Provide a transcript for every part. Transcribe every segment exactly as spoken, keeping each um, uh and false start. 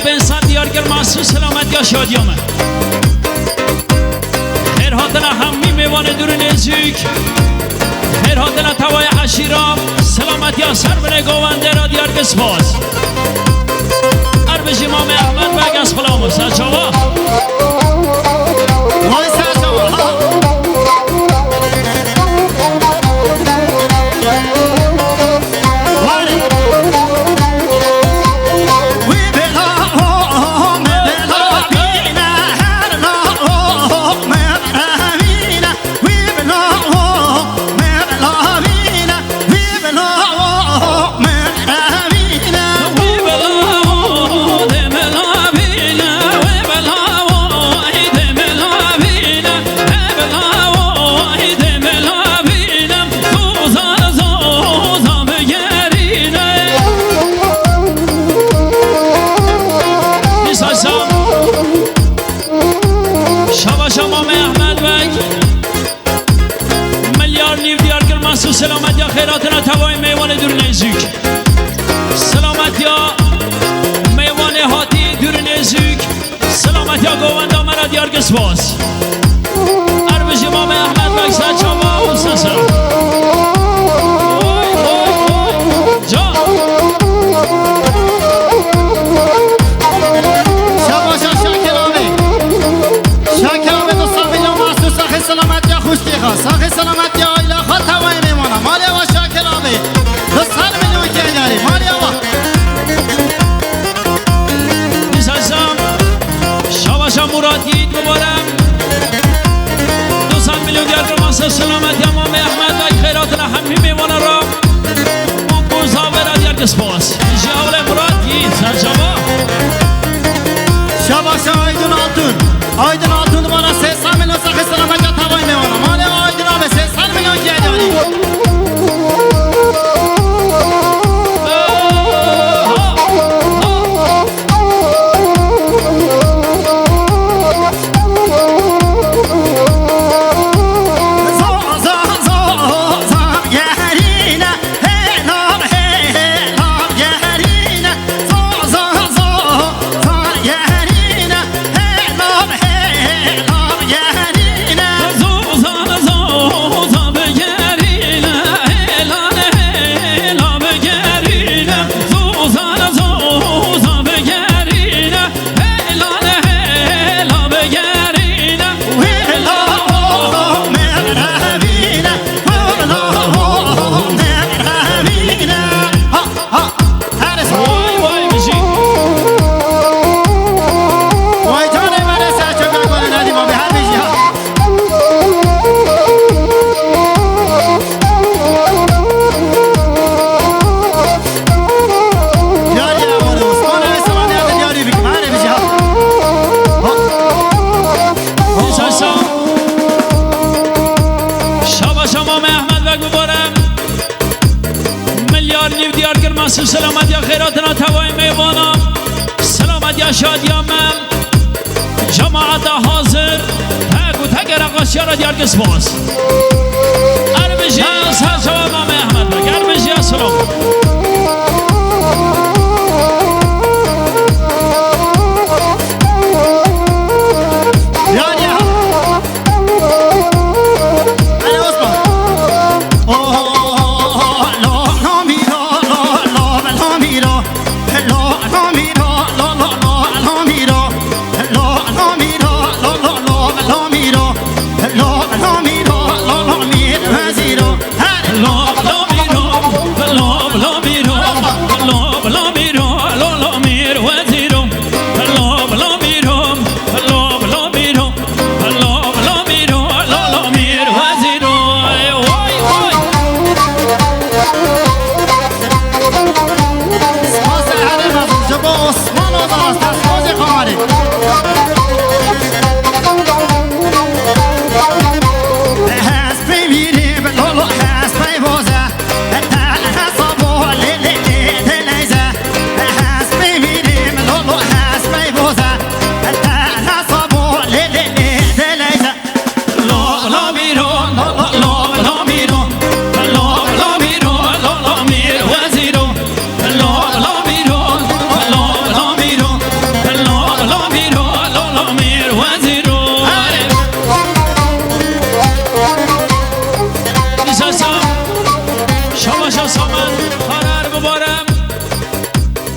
Pênc sed diyar kir, mahsûs selametiya şadiya me. Xêr hatina hemî mêvanê dûr û nêzîk. Xêr hatina tevayê eşîra. Selametiya ser binê govendê ra diyar kir, spas. Her bijî Mamê Ehmed Beg, ez xulam, ser çava. Vay ser çava, ha. Şabaşa Mamê Ehmed Beg. Milyar nîv diyar kir, mahsûs selametiya, xêr hatina tevayê mêvanê dûr û nêzîk. Selametiya mêvanê hatî dûr û nêzîk. Selametiya govenda me ra diyar kir, spas. Her bijî Mamê Ehmed Beg, ser çava û ser selam. Oy, oy, oy. Can. Şabaşa Şakir abi. Şakir abi, tu sağ milyon mahsûs, saxê selametiya xwişkê xwe, saxê selametiya aîla xwe, tevayê mêvana. Malê we Şakir abi. Du sed milyon keydarî. Malê we. Dîsa Şabaşa Murat Yiğit, mubarek. Du sed milyon diyar kir, mahsûs selametiya Mamê Ehmed Beg, xêr hatina hemî mêvana ra. Û ku zavera diyar kir, spas. Ji hewlê Murat Yiğit, ser çava. Şabaşa Aydın Altun. Aydın Altun, dubara sê sed milyon, saxê selametiya tevayê mêvana. Malê Aydın abi, sê sed milyon keydarî. Vay, vay, bijî. Vay canê me, ne ser çava, her bijî ha. Diyarî, Osman, Osman, diyarî bikim, her bijî ha. Şaşa. Şabaşa Mamê Ehmed Beg, mubarek. Milyar nîv diyar kir, mahsûs selametiya, xêr hatina tevayê mêvana. Selametiya şadiya me. Cemaeta hazir. Tek û tek era qaşiyara diyar kir, spas. Her bijî, ser çava Mamê Ehmed Beg. Her bijî, selam. Yani, Hele Osman. Hello, hello, mîro, hello, hello, mîr wezîro. Vay, vay. Spasê herê mezin ji bo Osman Ozan, destxwazê xwarê. Hespê mîrê bi lolo, hespê boze. Heta hesa bo lê, lê, lê, lê, leyze.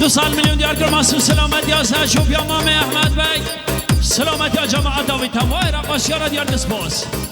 Du sed milyon diyar kir, Masûm, selametiya ser şopiya Mamê Ehmed Bey. Selametiya cemaeta wî, tamam, raqaşiyara diyar, dest baş.